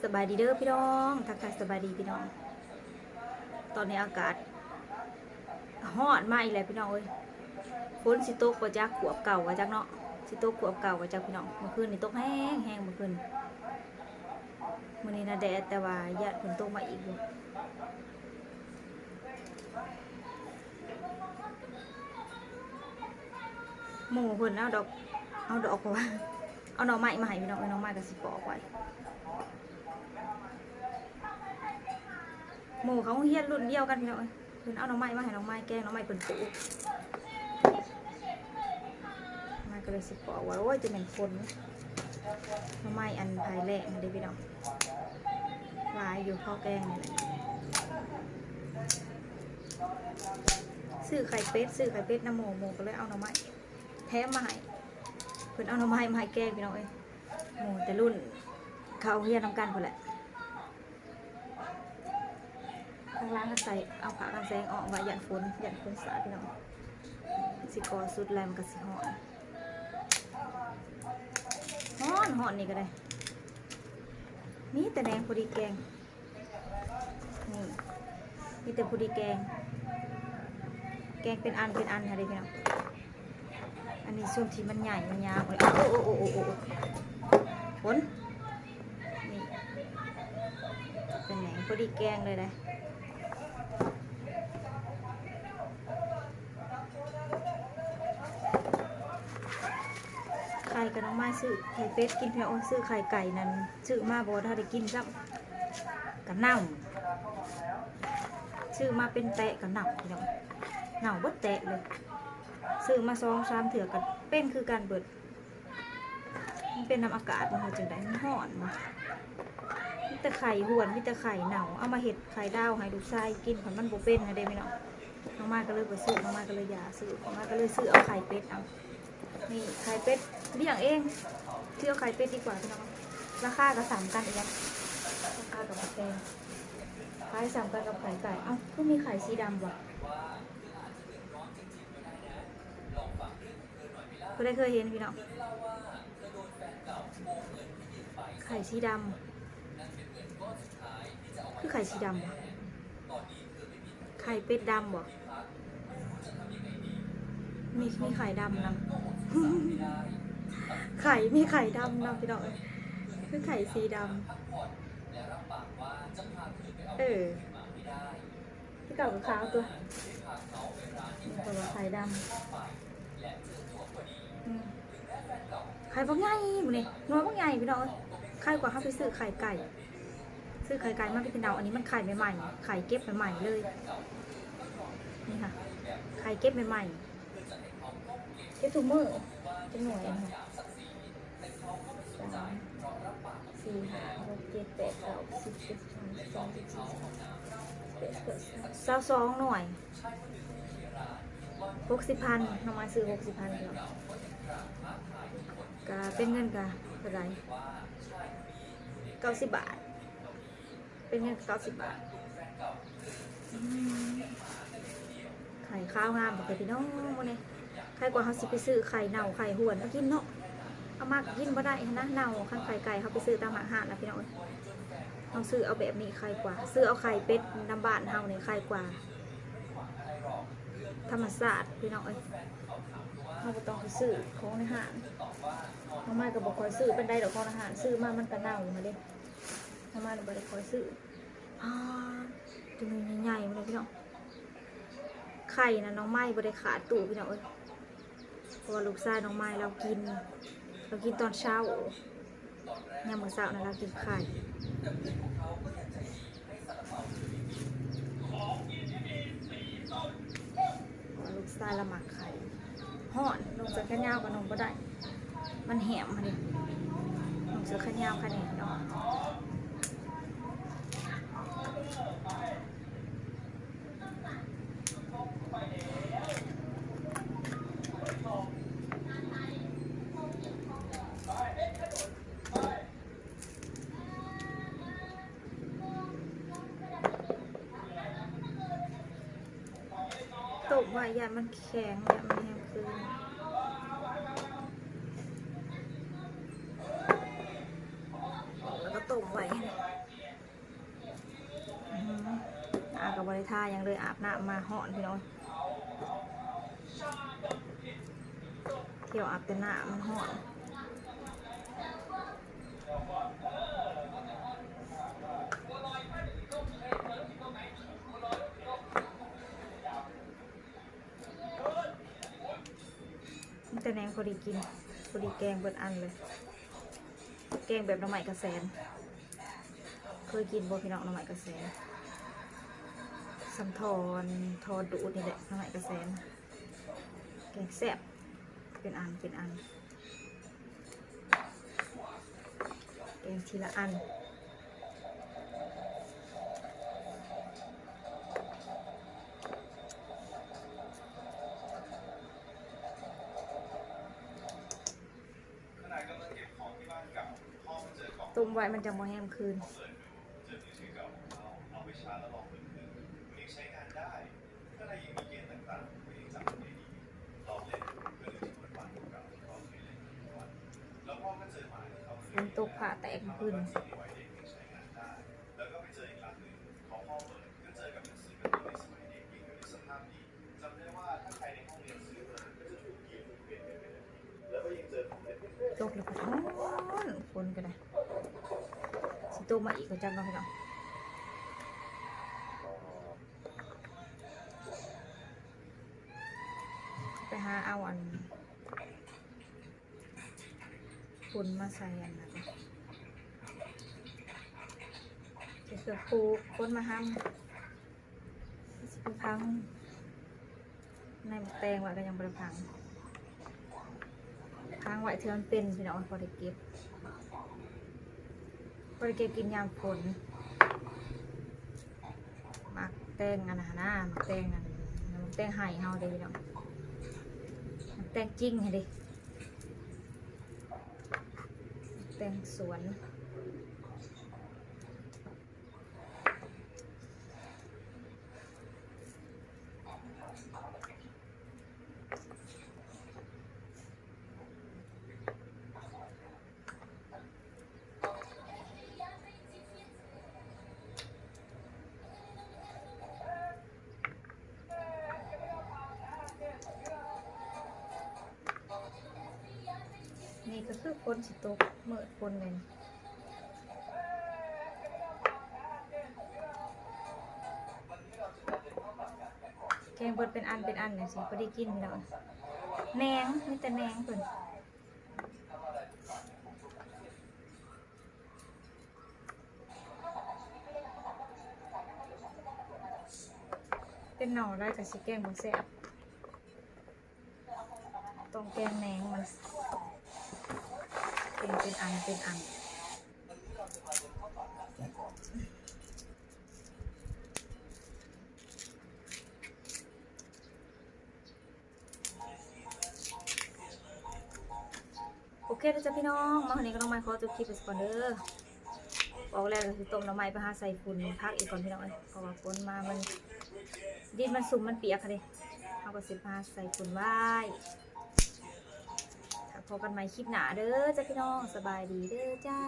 ສະບາຍດີເດີພີ່ນ້ອງ ທັກທາຍສະບາຍດີພີ່ນ້ອງ. ຕອນນີ້ອາກາດຮ້ອນມາອີກແລ້ວພີ່ນ້ອງເອີຍ. ຝົນຊິຕົກບໍ່ຈັກ ຂວບເກົ່າວ່າຈັກເນາະ ຊິຕົກຂວບເກົ່າວ່າຈັກພີ່ນ້ອງ. ເມື່ອຄືນນີ້ຕົກແຮງໆ ເມື່ອຄືນ. ມື້ນີ້ນະແດດ ແຕ່ວ່າຢ້ານຝົນຕົກມາອີກຢູ່. ໝູ່ເພິ່ນເອົາດອກ ເອົາດອກ ເອົາໜໍ່ໄມ້ມາໃຫ້ພີ່ນ້ອງເອີຍ. ໜໍ່ໄມ້ກໍຊິປອກໄວ້. ໝູ່ເຂົາໂຮງຮຽນລຸ້ນດຽວກັນພີ່ນ້ອງເອີຍ. ເພິ່ນເອົາໜໍ່ໄມ້ມາໃຫ້ນ້ອງມາຍແກງ ໜໍ່ໄມ້ເພິ່ນປູກ. ມາຍກໍເລີຍຊິປອກວ່າ ໂອ້ຍ ຈະແມ່ນຄົນ. ໜໍ່ໄມ້ອັນພາຍແລ້ງເດ້ພີ່ນ້ອງ ຫຼາຍຢູ່ ພໍແກງນີ້ແຫຼະ. ຊື້ໄຂ່ເປັດ ຊື້ໄຂ່ເປັດນຳໝູ່ ໝູ່ກໍເລີຍເອົາໜໍ່ໄມ້ແຖມມາໃຫ້. ເພິ່ນເອົາໜໍ່ໄມ້ມາໃຫ້ແກງພີ່ນ້ອງເອີຍ. ໝູ່ແຕ່ລຸ້ນເຂົ້າໂຮງຮຽນນຳກັນພຸ້ນແຫຼະ. ທາງຫຼັງກໍໃສ່ ເອົາຜ້າກັນແສງອອກໄວ້ ຢ້ານຝົນ ຢ້ານຝົນສາດພີ່ນ້ອງ. ຊິກໍ່ສຸດແລ້ວມັນກໍຊິຮ້ອນ ຮ້ອນ ຮ້ອນນີ້ກໍໄດ້. ມີແຕ່ແນງພໍດີແກງ ນີ້ ມີແຕ່ພໍດີແກງ ແກງເປັນອັນເປັນອັນຫັ້ນເດ້ພີ່ນ້ອງ. ອັນນີ້ສ່ວນທີ່ມັນໃຫຍ່ມັນຍາວເລີຍ. ໂອ້ ໂອ້ ໂອ້ ໂອ້ ໂອ້ ຝົນ ນີ້ ເປັນແນງພໍດີແກງເລີຍເດ້. ໄຂ່ກັບນ້ອງມາຍ ຊື້ໄຂ່ເປັດກິນພີ່ນ້ອງ. ໂອ້ຍ ຊື້ໄຂ່ໄກ່ນັ້ນ ຊື້ມາບໍ່ທັນໄດ້ກິນຊ້ຳ ກໍເນົ່າ. ຊື້ມາເປັນແຕະກໍເນົ່າພີ່ນ້ອງ ເນົ່າເບິດແຕະເລີຍ. ຊື້ມາສອງສາມເທື່ອກໍເປັນຄືກັນເບິດ. ມັນເປັນນຳອາກາດບໍ່ ຫຼືຈັ່ງໃດ ມັນຮ້ອນບໍ່. ມີແຕ່ໄຂ່ຫ້ວນ ມີແຕ່ໄຂ່ເນົ່າ ເອົາມາເຮັດໄຂ່ດາວໃຫ້ລູກຊາຍກິນ ຄັນມັນບໍ່ເປັນຫັ້ນເດ້ພີ່ນ້ອງ. ນ້ອງມາຍກໍເລີຍບໍ່ຊື້ ນ້ອງມາຍກໍເລີຍຢ່າຊື້ ນ້ອງມາຍກໍເລີຍຊື້ເອົາໄຂ່ເປັດເອົາ. ນີ້ໄຂ່ເປັດລ້ຽງເອງ ຊື້ເອົາໄຂ່ເປັດດີກວ່າພີ່ນ້ອງ. ລາຄາກໍສ່ຳກັນອີກ ລາຄາກໍບໍ່ແພງ ຂາຍສ່ຳກັນກັບໄຂ່ໄກ່. ເອົ້າ ຄືມີໄຂ່ສີດຳບໍ່? ຜູ້ໃດເຄີຍເຫັນພີ່ນ້ອງ ໄຂ່ສີດຳ ຄືໄຂ່ສີດຳບໍ່? ໄຂ່ເປັດດຳບໍ່? ມີ ມີໄຂ່ດຳນຳ ໄຂ່ ມີໄຂ່ດຳນຳພີ່ນ້ອງເອີຍ ຄືໄຂ່ສີດຳ. ເອີ ຄືເກົ່າກໍຂາວຕົວະ ເພາະວ່າໄຂ່ດຳ. ອືມ ໄຂ່ບັກໃຫຍ່ມື້ນີ້ ໜ່ວຍບັກໃຫຍ່ພີ່ນ້ອງເອີຍ. ໄຂ່ກວ່າເຮົາໄປຊື້ໄຂ່ໄກ່ ຊື້ໄຂ່ໄກ່ມາເປັນເນົ່າ. ອັນນີ້ມັນໄຂ່ໃໝ່ໆ ໄຂ່ເກັບໃໝ່ໆເລີຍ. ນີ້ຄ່ະ ໄຂ່ເກັບໃໝ່ໆ ເກັບທຸກມື້. ຈັກໜ່ວຍອັນນີ້ ສາມ ສີ່ ຫ້າ ຫົກ ເຈັດ ແປດ ເກົ້າ ສິບ ສິບເອັດ ສິບສອງ ສິບສາມ ສິບສີ່ ສິບຫ້າ ສິບຫົກ ສິບເຈັດ ສິບແປດ ສິບເກົ້າ ຊາວສອງໜ່ວຍ ຫົກສິບພັນ ນ້ອງມາຍຊື້ຫົກສິບພັນ ກະເປັນເງິນກະເທົ່າໃດ ເກົ້າສິບບາດ ເປັນເງິນກະເກົ້າສິບບາດ. ອືມ ໄຂ່ຂາວງາມແທ້ພີ່ນ້ອງມື້ນີ້. ໄຂ່ກວ່າເຮົາຊິໄປຊື້ໄຂ່ເນົ່າໄຂ່ຫ້ວນມາກິນເນາະ ເອົາມາກິນບໍ່ໄດ້ຫັ້ນນະ ເນົ່າ. ຄັນໄຂ່ໄກ່ເຮົາໄປຊື້ຕາມຫ້າງຮ້ານນະພີ່ນ້ອງເອີຍ ເຮົາຊື້ເອົາແບບນີ້ໄຂ່ກວ່າ ຊື້ເອົາໄຂ່ເປັດນຳບ້ານເຮົານີ້ໄຂ່ກວ່າ ທຳມະຊາດພີ່ນ້ອງເອີຍ. ເຮົາບໍ່ຕ້ອງໄປຊື້ຂອງໃນຮ້ານ ນ້ອງມາຍກໍບໍ່ຄ່ອຍຊື້ປານໃດດອກ ຂອງໃນຮ້ານ ຊື້ມາມັນກໍເນົ່າຫັ້ນເດ້. ນ້ອງມາຍບໍ່ໄດ້ຄ່ອຍຊື້. ອາ ຕົວນີ້ໃຫຍ່ໆ ພຸ້ນນະພີ່ນ້ອງ. ໄຂ່ນະ ນ້ອງມາຍບໍ່ໄດ້ຂາດຕູ້ພີ່ນ້ອງເອີຍ ເພາະວ່າລູກຊາຍນ້ອງມາຍລາວກິນ ລາວກິນຕອນເຊົ້າ ຍາມມື້ເຊົ້ານະລາວກິນໄຂ່. ລູກຊາຍລະມັກໄຂ່ ຮ້ອນ ນຸ່ງເສື້ອແຂນຍາວກໍນຸ່ງບໍ່ໄດ້ ມັນແຫ້ມຫັ້ນເດ. ນຸ່ງເສື້ອແຂນຍາວຂະແໜງເນາະ. ຕົ້ມໄວ້ ຢ້ານມັນແຂງ ຢ້ານມັນແຮງຄືນ ແລ້ວກໍຕົ້ມໄວ້. ໄດ້ທ່າຫຍັງເລີຍ ອາບນ້ຳມາ ຮ້ອນພີ່ນ້ອງ ທ່ຽວອາບແຕ່ນ້ຳ ມັນຮ້ອນ. ມີແຕ່ແນງພໍດີກິນ ພໍດີແກງເບິດອັນເລີຍ. ແກງແບບໜໍ່ໄມ້ກະແສນ ເຄີຍກິນບໍ່ພີ່ນ້ອງ? ໜໍ່ໄມ້ກະແສນ ສ່ຳທໍ່ ທໍ່ດູດນີ້ແຫຼະ ໜໍ່ໄມ້ກະແສນ ແກງແຊບ ເປັນອັນ ເປັນອັນ ແກງທີລະອັນ. ຕົ້ມໄວ້ມັນຈັ່ງບໍ່ແຫ້ງຄືນ. ຝົນຕົກ ຟ້າແຕກມື້ຄືນ. ຕົກແລ້ວກໍຮ້ອນ ຝົນກໍໄດ້ ຊິຕົກມາອີກກໍຈັກເນາະພີ່ນ້ອງ. ໄປຫາເອົາອັນ ຝົນມາໃສ່ອັນນັ້ນ ເຮັດເຄືອປູກ ຝົນມາຫ້ຳ ຊິໄປຝັງໃນໝາກແຕງໄວ້ ກໍຍັງບໍ່ໄດ້ຝັງ ຝັງໄວ້ເທື່ອມັນເປັນ ພີ່ນ້ອງ ພໍໄດ້ເກັບ ພໍໄດ້ເກັບກິນຍາມຝົນ. ໝາກແຕງອັນນັ້ນນະ ໝາກແຕງອັນ ໝາກແຕງໄຮ່ເຮົາເດ້ພີ່ນ້ອງ ໝາກແຕງຈິງຫັ້ນເດ້ ແຕງສວນ. ນີ້ກໍຄືຝົນຊິຕົກ ມືດຝົນແມ່ນ ແກງເບິດເປັນອັນເປັນອັນຈັ່ງຊີ້ ພໍດີກິນພີ່ນ້ອງ. ແໜງ ມີແຕ່ແໜງເພິ່ນ ເປັນໜໍ່ໄດ້ກໍຊິແກງບໍ່ແຊບ ຕ້ອງແກງແໜງມັນ ເປັນ ເປັນອັນເປັນອັນ. ໂອເຄເດີຈ້າພີ່ນ້ອງ ມາຮອດນີ້ກໍຕ້ອງມາຂໍຈົບຄລິບໄປສາກ່ອນເດີ. ອອກແລ້ວກໍຊິຕົ້ມໜໍ່ໄມ້ໄປຫາໃສ່ຝຸ່ນຜັກອີກກ່ອນພີ່ນ້ອງເອີຍ ເພາະວ່າຝົນມາມັນ ດິນມັນຊຸ່ມມັນປຽກຫັ້ນເດ ເຮົາກໍຊິມາໃສ່ຝຸ່ນໄວ້. ຖ້າພໍ້ກັນໃໝ່ຄລິບໜ້າເດີຈ້າພີ່ນ້ອງ ສະບາຍດີເດີຈ້າ.